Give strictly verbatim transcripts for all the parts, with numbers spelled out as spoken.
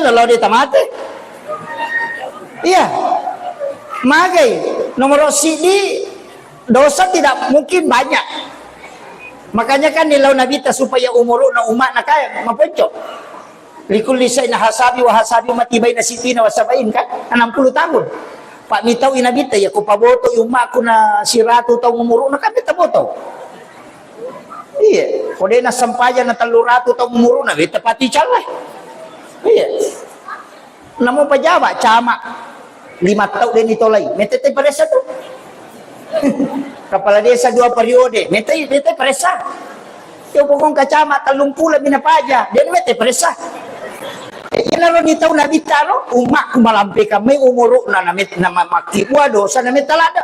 Kalau dia tamate. Iya. Magai. Nomor sidi, dosa tidak mungkin banyak. Makanya kan nilau Nabitta supaya umuruna umatna kaya maponco. Likulli syai'in hasabi wa hasabi ummati baina sittina wa sab'in kan? Enam puluh tahun. Pak mitau Nabitta ya ko paboto umatku na siratu taung umuruna kan betta boto. Iya, ko de' nassempajang na tellu ratu taung umuruna, betta pati callai. Iya. Namo pejabat camat lima tau de' nitolai, mette te paressa tu. Kepala desa dua periode, mette, mette paressa. Yo pokong ka camat tellung pulo mina paja, de' mette paressa. Iyanaro nitau Nabitta ro, umatku malampekang mai umuruna na met-, na ma-, makkibua dosa na metta ladde.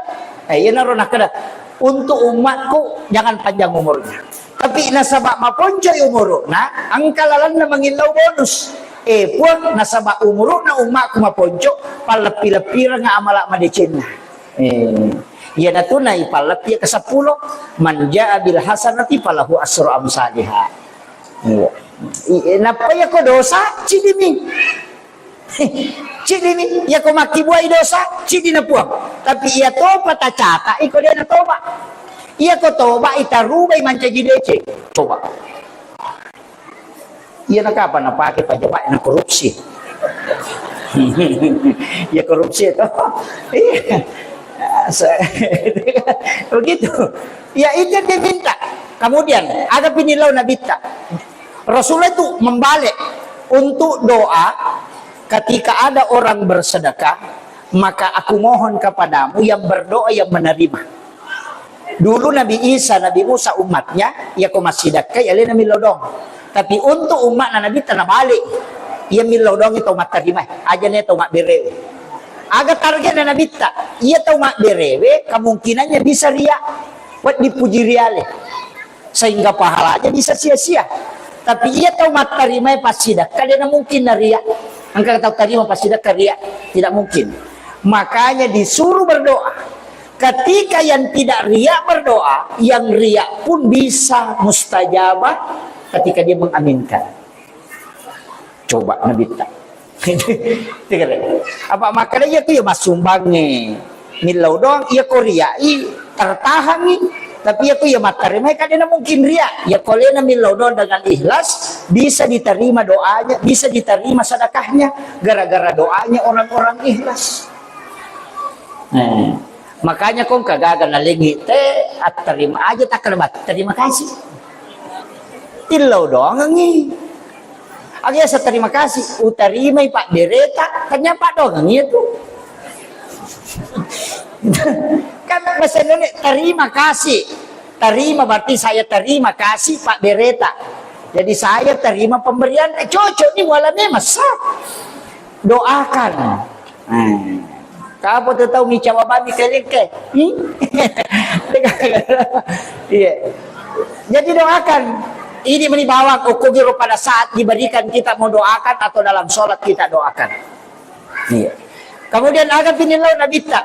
Eh, iyanaro nakkeda, untuk umatku jangan panjang umurnya. Tapi nasaba maponcoi umuruna, engka lalenna mangillau bonus. Eh, Puang, nasaba umuruna umatku maponco, palleppi-leppireng amala madecenna. Eh, iyanatu naipalleppi ke seppulo, "Man jaa bil hasanati falahu asru amsaliha." Iya. I-, eh, nappa iya ko dosa, cidimi. Cidini, iya ko makkibuai dosa, cidina Puang. Tapi iya topa tacata, iko de' natoba. Iya ko toba, itarubai mancaji deceng. Coba. Iya na kapa napake pejabat na korupsi. Ya korupsi itu. Iya. Se-, begitu. Ya itu yang dia minta. Kemudian, aga pinilau Nabitta. Rasulullah itu membalik untuk doa ketika ada orang bersedekah, maka aku mohon kepadamu yang berdoa yang menerima. Dulu Nabi Isa, Nabi Musa umatnya, iya ko massidekkai, alena millau doang. Tapi untuk umatna Nabitta nabalik, iya millau doang tau matterimai, aja ne tau mabberewe. Aga targetna Nabitta, iya tau mabberewe kemungkinannya bisa ria, wedding puji riale. Sehingga pahalanya bisa sia-sia. Tapi iya tau mattarimai passidekka, de' na mungkin na ria. Engka tau tarima passidekka ria, tidak mungkin. Makanya disuruh berdoa. Ketika yang tidak ria berdoa, yang ria pun bisa mustajabah ketika dia mengaminkan. Coba Nabitta. Apa makkeda iya ku iya massumbangnge millau doang, iya ko riai tertahangi. Tapi iya ku iya mattarimai kan de' na mungkin ria. Iya ko alena millau doang dengan ikhlas, bisa diterima doanya, bisa diterima sedekahnya gara-gara doanya orang-orang ikhlas. Eh, makanya ko engka gaga nalengi te atterima aja takkeda batu terima kasih. Tillau doangengi. Aga yaseng terima kasih, utarimai pabbereta, ternyata paddoangeng iya tu. Kan bahasa Indonesia, terima kasih. Terima berarti saya terima kasih pabbereta. Jadi saya terima pemberian, eh, cocok nih, wala memang sah. Doakan. Hmm. Kapo tu tau micawa bami kelengke. Hmm? Iya. Jadi doakan. Ini meni bawang okko giro pada saat diberikan kita mau doakan atau dalam sholat kita doakan. Iya. Kemudian aga pinillau Nabitta.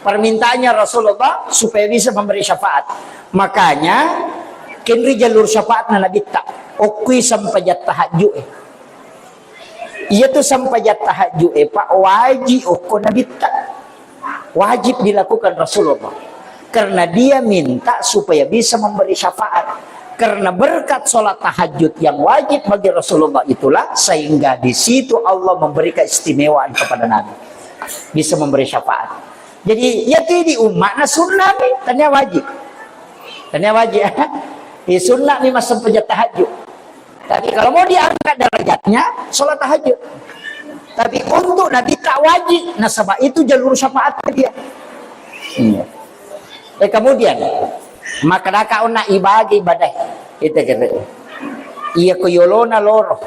Permintaannya Rasulullah supaya bisa memberi syafaat. Makanya kenri jalur syafaatna Nabitta. Okkui sempajang tahajud, eh. Iyatu sempajang tahajud e, Pak, wajib okko Nabitta. Wajib dilakukan Rasulullah. Karena dia minta supaya bisa memberi syafaat. Karena berkat sholat tahajud yang wajib bagi Rasulullah itulah sehingga di situ Allah memberikan keistimewaan kepada Nabi. Bisa memberi syafaat. Jadi, iyatu di umatna sunnah mi, tania wajib. Tania wajib. Di sunnah mi massempajang tahajud. Tapi kalau mau diangkat derajatnya, sholat tahajud. Tapi untuk Nabitta wajib, nasaba itu jalur syafaat dia. Iya. Eh, kemudian, maka daka ona ibagi badai. Itu kira. Iya ko yolona loro.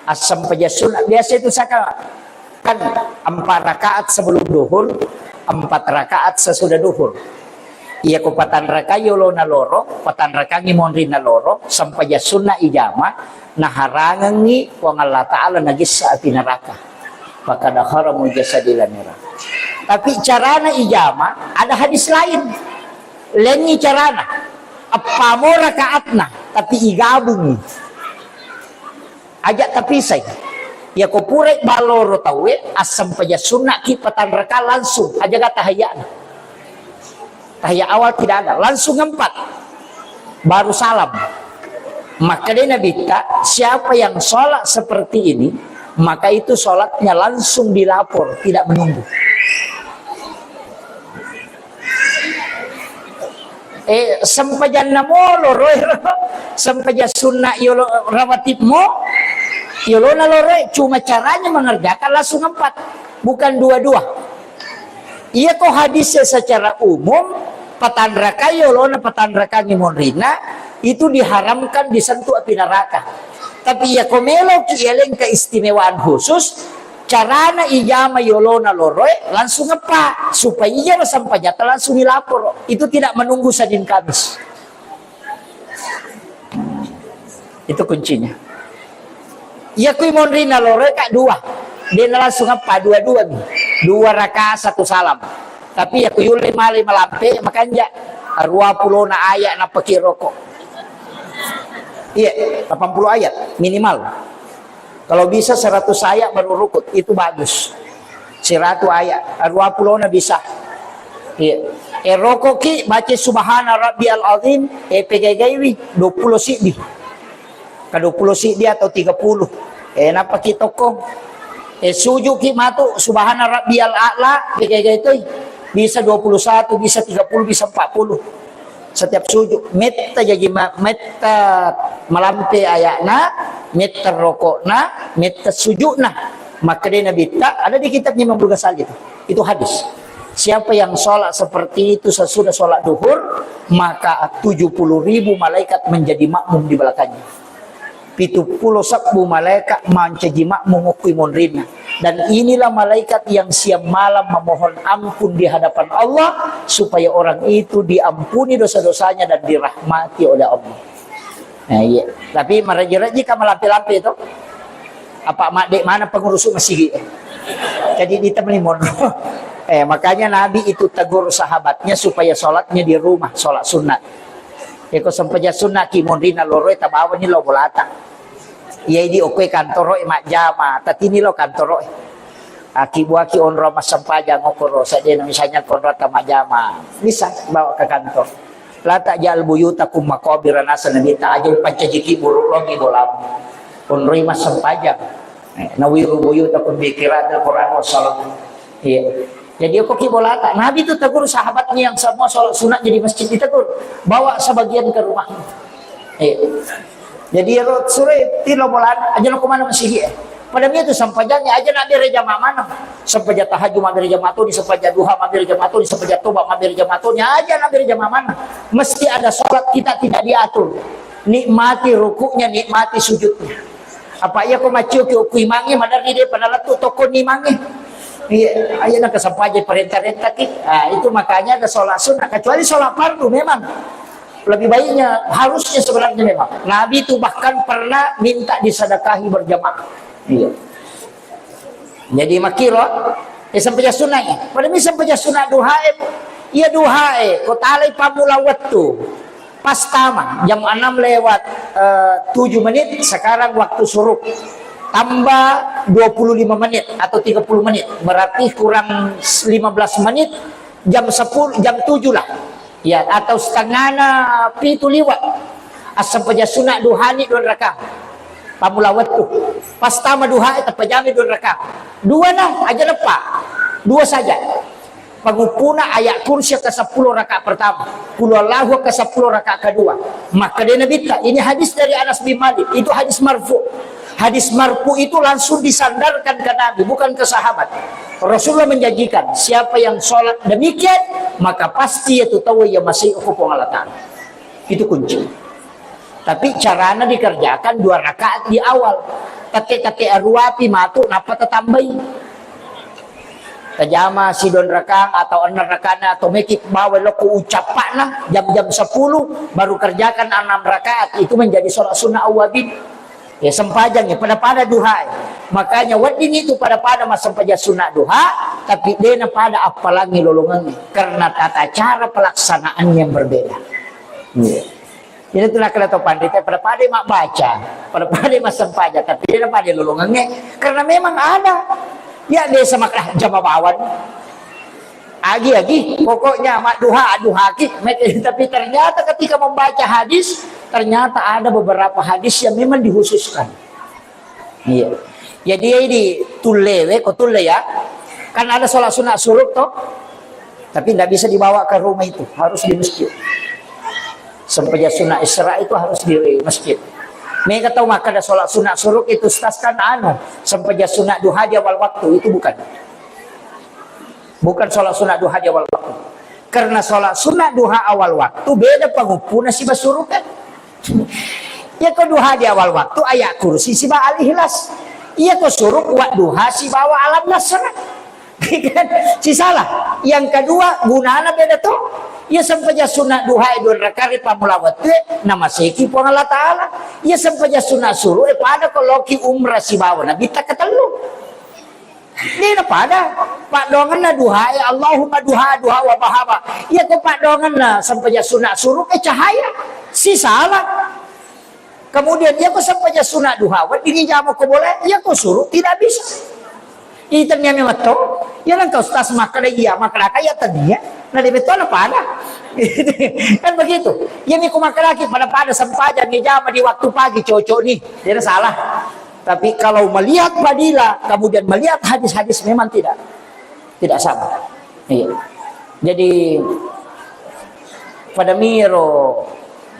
Assempajang sunnah. Biasa itu saka kan empat rakaat sebelum duhur, empat rakaat sesudah duhur. Iya ko patanrakai yolona loro, patanrakangi monrinna loro, sempajang sunnah ijama, naharangengi Puang Allah Ta'ala nagissa api neraka. Fakada haramul jasadila neraka. Tapi carana ijama, ada hadis lain. Lengi carana. Eppamo rakaatna, tapi igabungi. Aja tapisai. Iyako purai balloro tauwe, assempajang sunnaki patanraka langsung, ajaga tahayya'na. Tahiyya awal tidak ada, langsung empat. Baru salam. Makkedai Nabitta, siapa yang sholat seperti ini, maka itu sholatnya langsung dilapor, tidak menunggu. Eh, sempajanna mo loro ero, sempajang sunna yolo rawatib mo, yolona loro, cuma caranya mengerjakan langsung empat, bukan dua-dua. Iyako hadisnya secara umum, patanrakai yolona, patanrakangi monrinna, itu diharamkan disentuh api neraka. Tapi iyako meloki yaleng keistimewaan khusus, carana ijama yolona loroe langsung eppa, supaya ijaro sampajata langsung ilaporo. Itu tidak menunggu Senin Kamis. Itu kuncinya. Iya kui monrinna loroe ka dua. Dena langsung eppa, dua-dua mi. Dua raka satu salam. Tapi iya kui ulle male malampe makanja. Dua pulona ayat napaki roko. Iya, delapan puluh ayat minimal. Kalau bisa seratus ayat baru rukuk, itu bagus. Seratus ayat, dua puluh na bisa. Iya. Eh, rokoki baca subhana rabbiyal azim, eh, pegaiwi dua puluh siddi. Ka dua puluh siddi atau tiga puluh. Eh, napaki tokko. Eh, sujuki matu subhana rabbiyal a'la, pegaiwi toi. Bisa dua puluh satu, bisa tiga puluh, bisa empat puluh. Setiap sujud, metta jaji ma-, metta malampe ayakna, metta rokokna, metta sujudna. Makkedai Nabitta, ada di kitabnya Imam Al-Ghazali itu. Itu hadis. Siapa yang sholat seperti itu sesudah sholat duhur, maka tujuh puluh ribu malaikat menjadi makmum di belakangnya. Pitu pulo sebbu malaeka mancaji makmum okkoi monrinna. Dan inilah malaikat yang siang malam memohon ampun di hadapan Allah, supaya orang itu diampuni dosa-dosanya dan dirahmati oleh Allah. Nah, iya. Tapi maraji-raji ka malampe-lampe itu. Apa madde mana pengurus masigi? Jadi di temen monro. Eh, makanya Nabi itu tegur sahabatnya supaya sholatnya di rumah, sholat sunat. Eko sempajang sunna ki monrinna loroe, tabawani lao bolata. Iya idi okkoe kantoroe majjama, tatini lao kantoroe. Aki buaki onro massempajang okkoro, seddena misalnya konro ta majjama, bisa bawa ke kantor. La taj'al buyutakum maqabira, naseng Nabitta, aja upancajiki buruk logi bolamu. Onroi massempajang. Eh, nawiru buyutakum bi qiraatil Qur'an was salat. Iya. Jadi, okko ki bolata. Nabi itu tegur sahabatnya yang semua sholat sunat jadi masjid, ditegur. Bawa sebagian ke rumah. Iya. Jadi, ero sure tilo bolana, aja lo kemana masigi, eh. Pada dia itu sempajangnya aja nak bere jamaah mana. Sempajang tahajud mabbere jamaah toni, sempajang duha mabbere jamaah toni, sempajang toba mabbere jamaah toni, aja nak bere jamaah mana. Mesti ada sholat kita tidak diatur. Nikmati rukuknya, nikmati sujudnya. Apa iya ko maccio ki okku imangnge, maderri de pada lettu tokko ni imangnge. Iya, aja nak kesempajang perintah-rintah ki. Ah, itu makanya ada sholat sunnah, kecuali sholat fardu memang. Lebih baiknya, harusnya sebenarnya memang. Nabi itu bahkan pernah minta disedekahi berjamaah. Iya. Jadi makkiro, eh, sempajang sunna ya. Pada mi sempajang sunna duhae, iya duhae, ko talai pammula wettu. Pas tama, jam enam lewat, eh, tujuh menit, sekarang waktu syuruk. Tambah dua puluh lima menit atau tiga puluh menit, berarti kurang lima belas menit, jam sepuluh, jam tujuh lah. Ya, atau setengahna pitu liwat. Assempajang sunna duhani dua rakaat. Pammula wettu. Pas tama duha, eh, tapajami dua rakaat. Dua nah, aja leppa. Dua saja. Panguppuna ayat kursi ke sepuluh rakaat pertama. Qul huwallahu ke sepuluh rakaat kedua. Maka dia Nabi ta, ini hadis dari Anas bin Malik. Itu hadis marfu. Hadis marfu itu langsung disandarkan ke Nabi, bukan ke sahabat. Rasulullah menjanjikan, siapa yang sholat demikian, maka pasti itu tahu ya masih hukum Allah Ta'ala. Itu kunci. Tapi caranya dikerjakan dua rakaat di awal. Tete-tete aruapi matu, napa tetambai. Tajama sidon rakang atau enam rakana atau meki bawa loko ucapakna jam-jam sepuluh, baru kerjakan enam rakaat, itu menjadi sholat sunnah awabin. Ya, sempajang ya, pada-pada duha ya. Makanya wedding itu pada-pada massempajang sunna duha, tapi dena pada appalangi lolongannya karena tata cara pelaksanaan yang berbeda. Iya. Jadi tu nakkeda to panrita, pada-pada mabbaca, pada-pada massempajang, tapi de' napada lolongengnge, karena memang ada. Ya, biasa maka jama bawang. Agi-agi, pokoknya madduha, adduhaki, tapi ternyata ketika membaca hadis, ternyata ada beberapa hadis yang memang dikhususkan. Iya. Jadi, di tullewe, ko tulle ya. Kan ada sholat sunat suruk toh. Tapi ndak bisa dibawa ke rumah itu, harus di masjid. Sempajang sunat Isra itu harus di masjid. Mega tau makkeda sholat sunat suruk itu, Ustaz, kan anu, sempajang sunat duha di awal waktu, itu bukan. Bukan sholat sunat duha di awal waktu. Karena sholat sunat duha awal waktu beda panguppuna siba suruk kan. Iya ko duha di awal waktu ayat kursi siba al-ikhlas. Iya ko suruk wa duha sibawa alam nasra. Kan? Sisala. Yang kedua, gunana beda to. Iya sempajang sunat duha e dua rakaat ri pammula wettu e, namaseki Puang Allah Ta'ala. Iya sempajang sunat suruk e pada ko loki umrah sibawa Nabitta katellu. De' napada. Paddoangenna duha e, Allahumma duha, duha wa bahaba. Iya ko paddoangenna sempajang sunat suruk e cahaya. Sisala. Kemudian, iya ko sempajang sunat duha, weddingngi jama ko bola, iya ko suruk tidak bisa. Itennia memang to, iya nang kau Ustaz makkeda iya, makkeda ka iya tennia, na de' betul pada. Kan begitu. Iya mi ko makkedaki pada-pada sempajang ni jama di waktu pagi cocok ni, tidak salah. Tapi kalau melihat fadilah, kemudian melihat hadis-hadis, memang tidak, tidak sama. Iya. Jadi, pada miro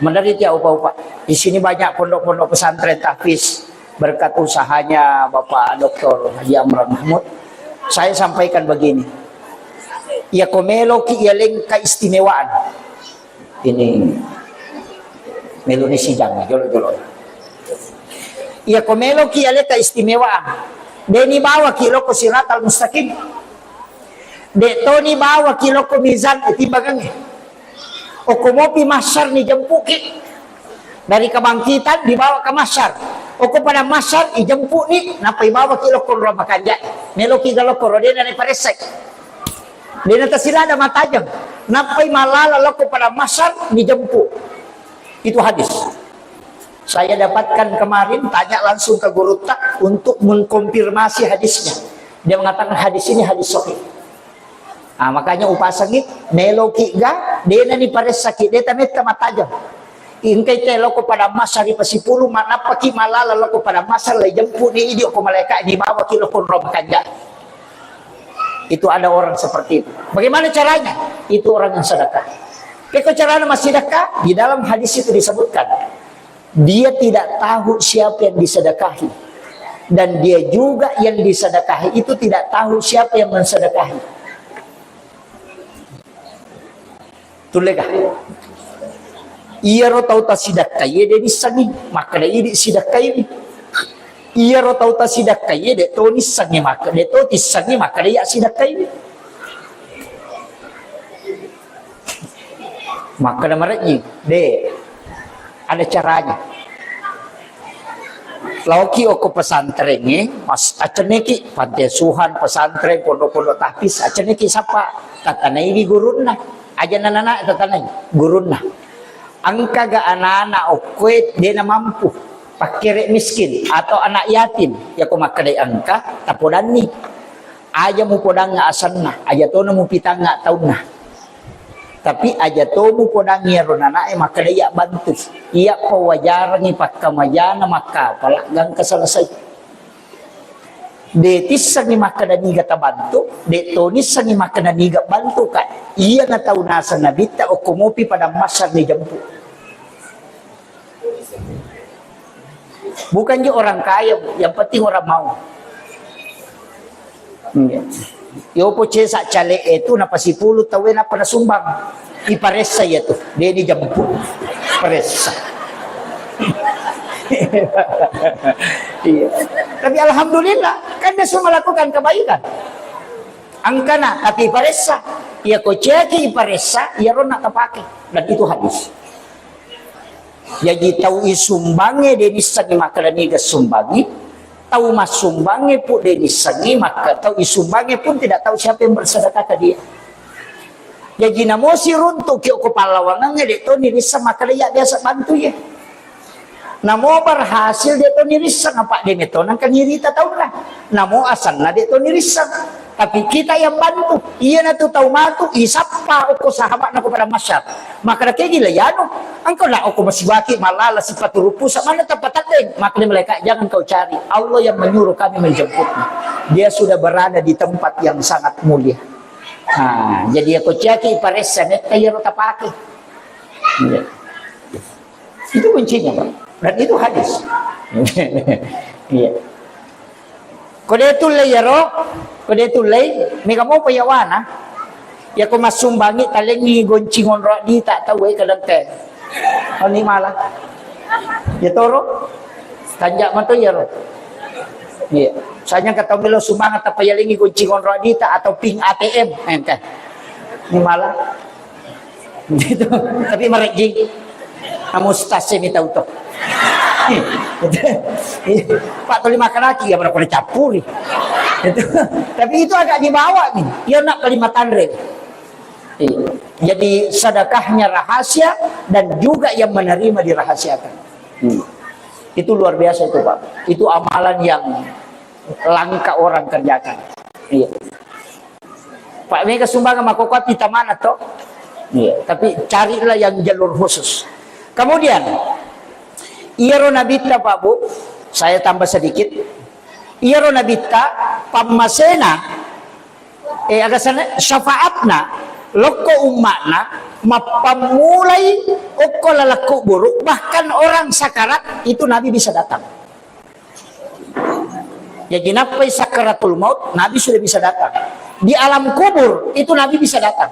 menderita upa-upa. Di sini banyak pondok-pondok pesantren tahfiz berkat usahanya Bapak Doktor Haji Amran Mahmud. Saya sampaikan begini. Ya, ko meloki ya leng keistimewaan. Ini meloni sidang, jolo-jolo. Iya ko meloki aleta istimewaan. De' ni bawaki loko siratal mustaqim. De' toni bawaki loko mizan e timbangangnge. Okko mopi mahsyar ni jempuki. Dari kebangkitan dibawa ke mahsyar. Okko pada mahsyar ijempu ni, nappa ibawaki loko ro makanja. Meloki ga loko ro, de' na ni paressai. De' na tasilada matajeng. Nappai malala loko pada mahsyar dijempu. Itu hadis. Saya dapatkan kemarin, tanya langsung ke gurutta untuk mengkonfirmasi hadisnya. Dia mengatakan hadis ini hadis sahih. Ah, makanya upasangi, meloki ga, de' na ni paressaki, de' tametta matajeng. Engkai te loko pada mahsyar ri pasipulu, ma-, nappaki malala loko pada mahsyar, lai jempu ni idi okko malaikat, dibawaki loko ro makanja. Itu ada orang seperti itu. Bagaimana caranya? Itu orang yang sedekah. Pekko carana massidekah? Di dalam hadis itu disebutkan, dia tidak tahu siapa yang disedekahi. Dan dia juga yang disedekahi itu tidak tahu siapa yang mensedekahi. Tullega. Iyaro tau tasidakkaie de' nissengngi, makkeda idi sidakkaiwi. Iyaro tau tasidakkaie de' to nissengngi, makkeda de' to tissengngi, makkeda iya sidakkaiwi. Makkeda marejjing, de'. Ada caranya. Laoki okko pesantrengnge, mas-, accenneki panti asuhan, pesantren, pondok-pondok tahfiz, accenneki sappa, tatanaiwi gurunna. Aja nanana tatanai gurunna. Engkaga anak-anak okkoe de' namampu, pakkere miskin atau anak yatim, yako makkedai engka, tapodanni. Aja mupodangnga asenna, aja tona mupitangnga taunna. Tapi aja to mupodangngi iyaro nana'e makkeda iya bantu. Iya pawajarengngi pakkamajana makkapala gangka selesai. De' tissengngi makkeda niga tabantu, de' to nissengngi makkeda niga bantuka. Iyana tau naseng Nabitta okko mopi padang mahsyar dijempu. Bukan je orang kaya, Bu, yang penting orang mau. Iya. Yopo cesa cale itu napasipulu taue napa nasumbang. Iparessa iya tu, de' dijempu. Paressa. Iya. Tapi alhamdulillah, kan dia semua melakukan kebaikan. Angkana, tapi iparessa. Iya ko ceki iparessa, iya ronna tapake. Dan itu hadis. Jaji tau isumbangnge de' nissengngi makkeda niga sumbangngi, tau massumbangnge pun de' nissengngi, maka tau isumbangnge pun tidak tahu siapa yang bersedekah ke dia. Jaji namo siruntu'ki okko pallawangengnge, de' to nirisseng makkeda iya biasa bantu iye. Namo berhasil, de' to nirisseng, apa' de' metto nengka nirita taunna. Namo asenna de' to nirisseng. Tapi kita yang bantu. Iyanatu tau matu isappa okko sahaba'na ko padang mahsyar. Makkeda, kegi la iyanu, engka na okko masibaki malala sipatu rupu, sa' manna tappa teddeng. Makkeda malaikat, jangan kau cari. Allah yang menyuruh kami menjemputmu. Dia sudah berada di tempat yang sangat mulia. Nah, jadi iyako ciaki paressa metta iyaro tapake. Iya. Itu kuncinya, Pak. Dan itu hadis. Iya. Ko de' tullei iyaro, ko de' tullei, mega mopa iyawana. Iyako massumbangi talengngi gonci ngonro dita tau e kadang te. Oni mala. Iya toro. Tanja' mato iyaro. Iya. Sanya engka tau melo sumbangan tappa yalengngi gonci ngonro dita atau pin A T M. Engka. Ni mala. Gitu. Tapi marejjing. Namu stas mi tau to. Pak tuli makanaki ya berapa dicampuri. Gitu. Tapi itu agak dibawa nih. Iya nak kalimat tanre. Iya. Jadi sedekahnya rahasia dan juga yang menerima dirahasiakan. Hmm. Itu luar biasa itu, Pak. Itu amalan yang langka orang kerjakan. Iya. Pak, mega sumbangan makkokkoe pitamana to? Iya, tapi carilah yang jalur khusus. Kemudian, iyaro nabitta, Pak Bu, saya tambah sedikit. Iyaro nabitta, pammasena, eh, aga sana, syafaatna, lokko umma'na, mappammulai okko laleng kuburu, bahkan orang sakarat itu Nabi bisa datang. Jadi, nappai sakaratul maut, Nabi sudah bisa datang. Di alam kubur, itu Nabi bisa datang.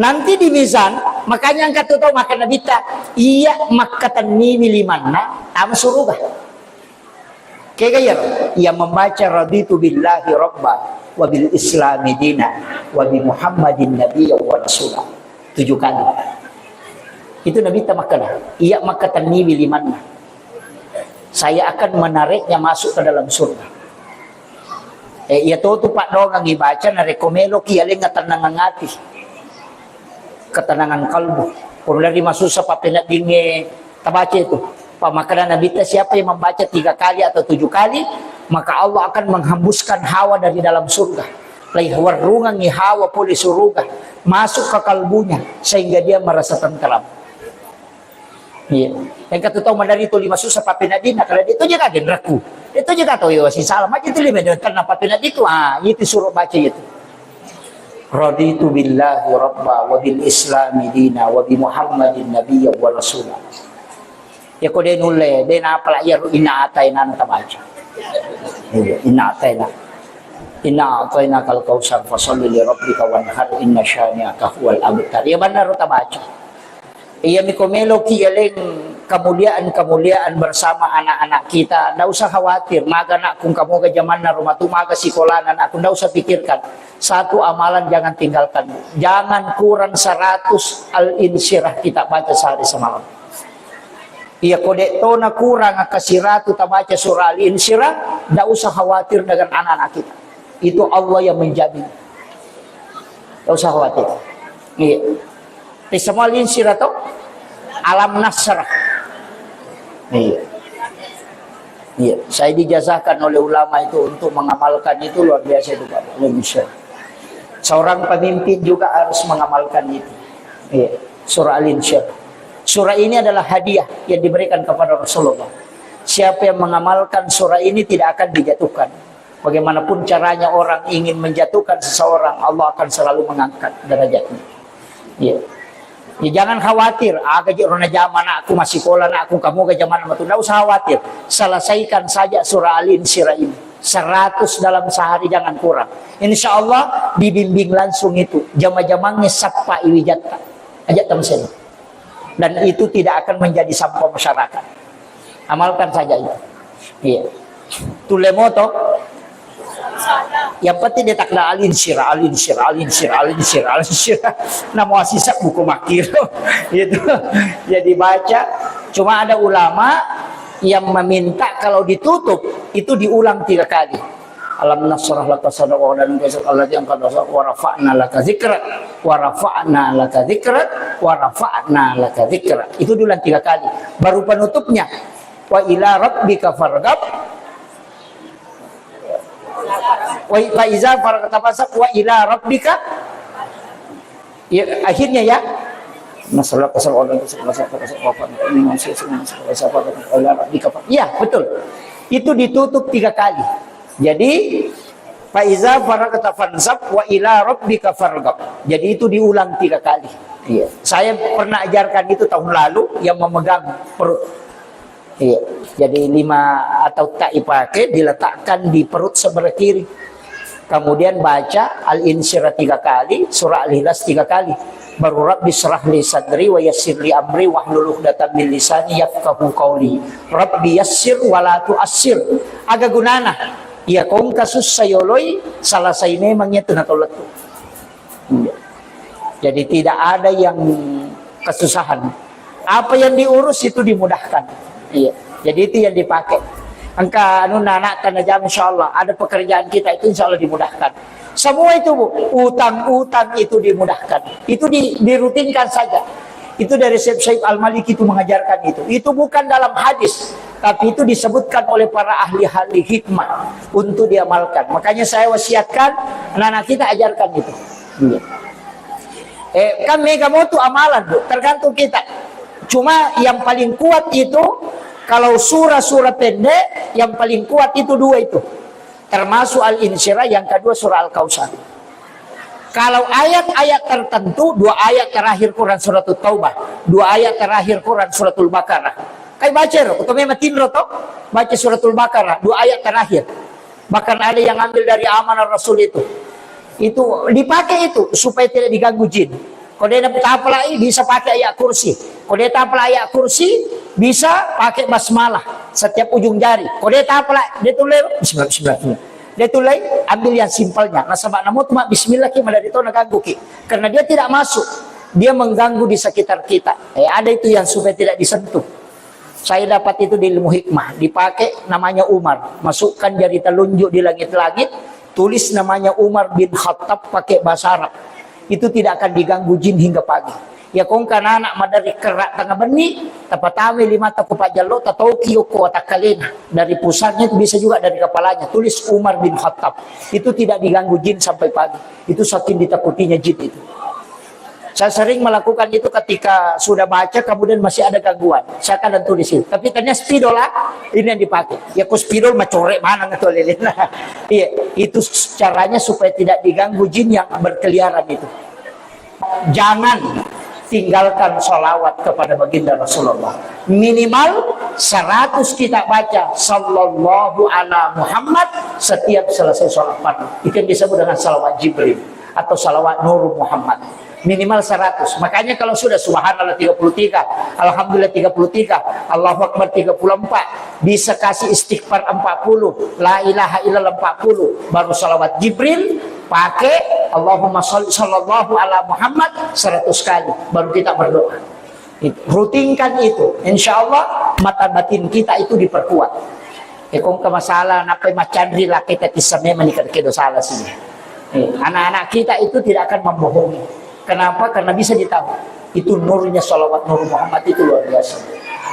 Nanti di mizan, makanya engka tu tau makkeda Nabitta, iya makkatenniwi limanna, tama suruga. Kega iyaro? Yang membaca, "Raditu billahi rabba, wa bil islami dina, wa bi Muhammadin nabiyya wa rasula." Tujuh kali. Itu Nabitta makkeda, iya makkatenniwi limanna. Saya akan menariknya masuk ke dalam surga. Eh, iya to tu paddoangeng ibaca narekko meloki yaleng atennangeng ati. Ketenangan kalbu. Purulari masussa pappeneddingnge tabaca itu. Pamakkeda Nabitta, siapa yang membaca tiga kali atau tujuh kali, maka Allah akan menghembuskan hawa dari dalam surga. Laiwerrungengngi hawa pole suruga masuk ke kalbunya sehingga dia merasa tentram. Iya. Engka tu tau maderri tuli masussa pappeneddinna, kala de' to je ka genrekku. De' to je ka tau yo sisala. Maja tu lima de' tenna pappeneddiku. Ah, itu suruh baca itu. Raditu billahi rabba wa bil islami dina wa bi Muhammadin nabiyya wa rasula. Ya ko de' nulle, de' napala iya ru inna ataina tabaca. Iya, inna ataina. Inna atainakal kautsar fasalli li rabbika wanhar inna syani'aka huwal abtar. Ya benar tabaca. Iya miko meloki yaleng kemuliaan-kemuliaan bersama anak-anak kita. Ndak usah khawatir, maga anakku, kamoga jamanna rumah tu, maga sikolana anakku, ndak usah pikirkan. Satu amalan jangan tinggalkan, Bu. Jangan kurang seratus Al-Insyirah kita baca sehari semalam. Iya ko de' tona kurang aka siratu tabaca surah Al-Insyirah, ndak usah khawatir dengan anak-anak kita. Itu Allah yang menjamin. Nggak usah khawatir. Iya. Di semua linsir atau alam nasrah. Iya. Iya. Saya dijazakan oleh ulama itu untuk mengamalkan itu luar biasa itu, Pak. Linsir. Seorang pemimpin juga harus mengamalkan itu. Iya. Surah Al-Insyirah. Surah ini adalah hadiah yang diberikan kepada Rasulullah. Siapa yang mengamalkan surah ini tidak akan dijatuhkan. Bagaimanapun caranya orang ingin menjatuhkan seseorang, Allah akan selalu mengangkat derajatnya. Ya. Ya, jangan khawatir, aga ji rona jama anakku, massikola anakku, kamu ga jama matu. Ndak usah khawatir. Selesaikan saja surah Al-Insyirah ini. Seratus dalam sehari, jangan kurang. Insya Allah dibimbing langsung itu. Jama-jamangnge sappa iwijatta. Aja tamsen. Dan itu tidak akan menjadi sampah masyarakat. Amalkan saja itu. Iya. Tulle moto. Yang penting dia takda Al-Insyirah, Al-Insyirah, Al-Insyirah, Al-Insyirah, Al-Insyirah. Namo asisa buku makiro. Gitu. Jadi baca. Cuma ada ulama yang meminta kalau ditutup itu diulang tiga kali. Alam nasyrah laka sadrak, wa rafa'na laka zikrak, wa rafa'na laka zikrak, wa rafa'na laka zikrak. Itu diulang tiga kali. Baru penutupnya, wa ila rabbika farghab, wa i-, fa iza faragta fansab, wa ila rabbika. Ya, akhirnya ya. Nasyrah laka sadrak, wa rafa'na laka zikrak, wa rafa'na laka zikrak, wa rafa'na laka zikrak, wa rafa'na laka zikrak, wa rafa'na laka zikrak, wa rafa'na laka zikrak. Iya, betul. Itu ditutup tiga kali. Jadi, fa iza faragta fansab wa ila rabbika farghab. Jadi, itu diulang tiga kali. Iya. Saya pernah ajarkan itu tahun lalu, yang memegang perut. Iya. Jadi, lima atau tak dipakai, diletakkan di perut sebelah kiri. Kemudian baca Al-Insyirah tiga kali, surah Al-Ikhlas tiga kali. Baru, "Rabbi syrah li sadri wa yassir li amri wahlul uqdatam min lisani yafqahu qauli." Rabbi yassir wa la tu'assir. Aga gunana? Iya, ko engka sussa yoloi, selesai memang itu na tollettu. Iya. Jadi, tidak ada yang kesusahan. Apa yang diurus itu dimudahkan. Iya. Jadi, itu yang dipakai. Engka anunna anakta najama, insyaallah. Ada pekerjaan kita itu, insyaallah dimudahkan. Semua itu, Bu, utang-utang itu dimudahkan. Itu di-, dirutinkan saja. Itu dari Syekh Syaib Al-Maliki itu mengajarkan itu. Itu bukan dalam hadis, tapi itu disebutkan oleh para ahli-ahli hikmah untuk diamalkan. Makanya saya wasiatkan anak-anak kita ajarkan itu. Iya. Eh, kan mega motu amalan, Bu, tergantung kita. Cuma yang paling kuat itu, kalau surah-surah pendek, yang paling kuat itu dua itu. Termasuk Al-Insyirah, yang kedua surah Al-Kautsar. Kalau ayat-ayat tertentu, dua ayat terakhir Quran Suratul Taubah, dua ayat terakhir Quran Suratul Baqarah. Kai baca ro, atau memang tinro to, baca Suratul Baqarah, dua ayat terakhir. Bahkan ada yang ambil dari Amanah Rasul itu. Itu dipakai itu supaya tidak diganggu jin. Ko de tapalai, bisa pakai ayat kursi. Ko de tapalai ayat kursi, bisa pakai basmalah setiap ujung jari. Ko de tapalai, de tullei, bismillah, bismillah, bismillah. De tullei, ambil yang simpelnya. Nasaba namo tu ma bismillah ki, madari to naganggu ki. Karena dia tidak masuk, dia mengganggu di sekitar kita. Eh, ada itu yang supaya tidak disentuh. Saya dapat itu di ilmu hikmah, dipakai namanya Umar, masukkan jari telunjuk di langit-langit, tulis namanya Umar bin Khattab pakai bahasa Arab. Itu tidak akan diganggu jin hingga pagi. Ya, ko engka anak-anak madari kerak tengah benni, tapatama limata ko pajjallo, tatoki yokko watakkalena. Dari pusatnya itu bisa juga dari kepalanya, tulis Umar bin Khattab. Itu tidak diganggu jin sampai pagi. Itu saking ditakutinya jin itu. Saya sering melakukan itu ketika sudah baca, kemudian masih ada gangguan. Saya kadang tulis itu. Tapi ternyata spidol, ah, ini yang dipakai. Ya, ku spidol macore mana ngetu lele. Iya, itu caranya supaya tidak diganggu jin yang berkeliaran itu. Jangan tinggalkan salawat kepada baginda Rasulullah. Minimal seratus kita baca, "Sallallahu ala Muhammad," setiap selesai salat fardu. Itu yang disebut dengan salawat Jibril atau salawat Nur Muhammad. Minimal seratus. Makanya kalau sudah subhanallah tiga puluh tiga, alhamdulillah tiga puluh tiga, Allahu Akbar tiga puluh empat, bisa kasih istighfar empat puluh, la ilaha illallah empat puluh, baru salawat Jibril, pakai Allahumma shalli, sallallahu ala Muhammad seratus kali, baru kita berdoa. Rutinkan itu, insya Allah mata batin kita itu diperkuat. Eh, ko engka masalah, nappai macanri, lakkaita tissa memang ni, kedo salah sih. Eh, anak-anak kita itu tidak akan membohongi. Kenapa? Karena bisa ditahu. Itu nurnya salawat Nur Muhammad itu luar biasa.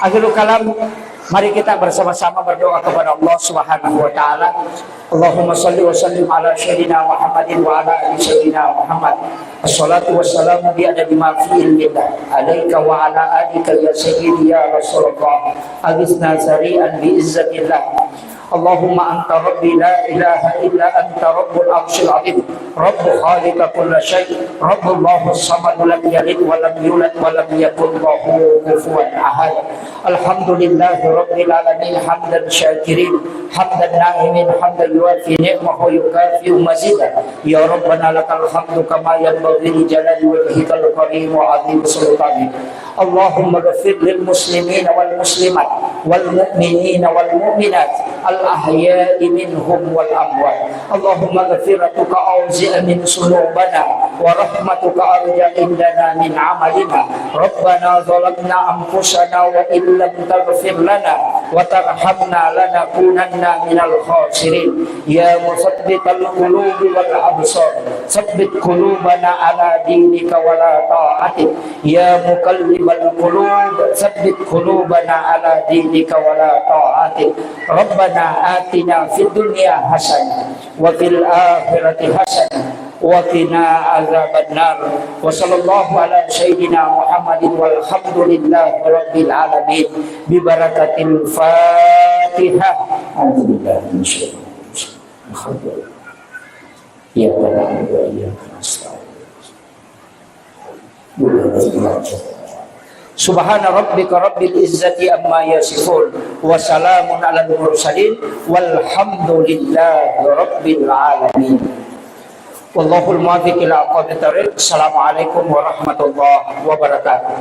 Akhirul kalam, mari kita bersama-sama berdoa kepada Allah Subhanahu wa Ta'ala. Allahumma salli wa sallim ala Sayyidina Muhammadin wa ala ali Sayyidina Muhammad. Assalatu wassalamu bi adadi ma fi ilmillah alaika wa ala alika ya Sayyidi ya Rasulullah. Aghithna sari'an bi izzatillah. Allahumma anta rabbi la ilaha illa anta rabbul arsyil azim. Rabbu khaliqa kulla syai. Rabbullahu samad lam yalid wa lam yulad wa lam yakul lahu kufuwan ahad. Alhamdulillahi rabbil alamin hamdan syakirin. Hamdan na'imin hamdan yuwafi ni'mahu yukafi'u mazidah. Ya Rabbana lakal hamdu kama yanbaghi li jalali wajhikal karim wa azim sultanik. اللهم اغفر للمسلمين والمسلمات والمؤمنين والمؤمنات الأحياء منهم والأموات. اللهم مغفرتك أوسع من ذنوبنا ورحمتك أرجى عندنا من عملنا. ربنا ظلمنا أنفسنا وإن لم تغفر لنا وترحمنا لنكونن من الخاسرين. يا مثبت القلوب والأبصار، ثبت قلوبنا على دينك ولا طاعتك. يا مقلب القلوب، ثبت قلوبنا على دينك ولا طاعتك. ربنا آتنا في الدنيا حسنة وفي الآخرة حسنة وقنا عذاب النار. وصلى الله على سيدنا محمد والحمد لله رب العالمين ببركة الفاتحة. أعوذ بالله من الشيطان الرجيم. الحمد لله. إياك نعبد وإياك نستعين. سبحان ربك رب العزة عما يصفون وسلام على المرسلين والحمد لله رب العالمين. والله الموفق إلى أقوم الطريق. السلام عليكم ورحمة الله وبركاته.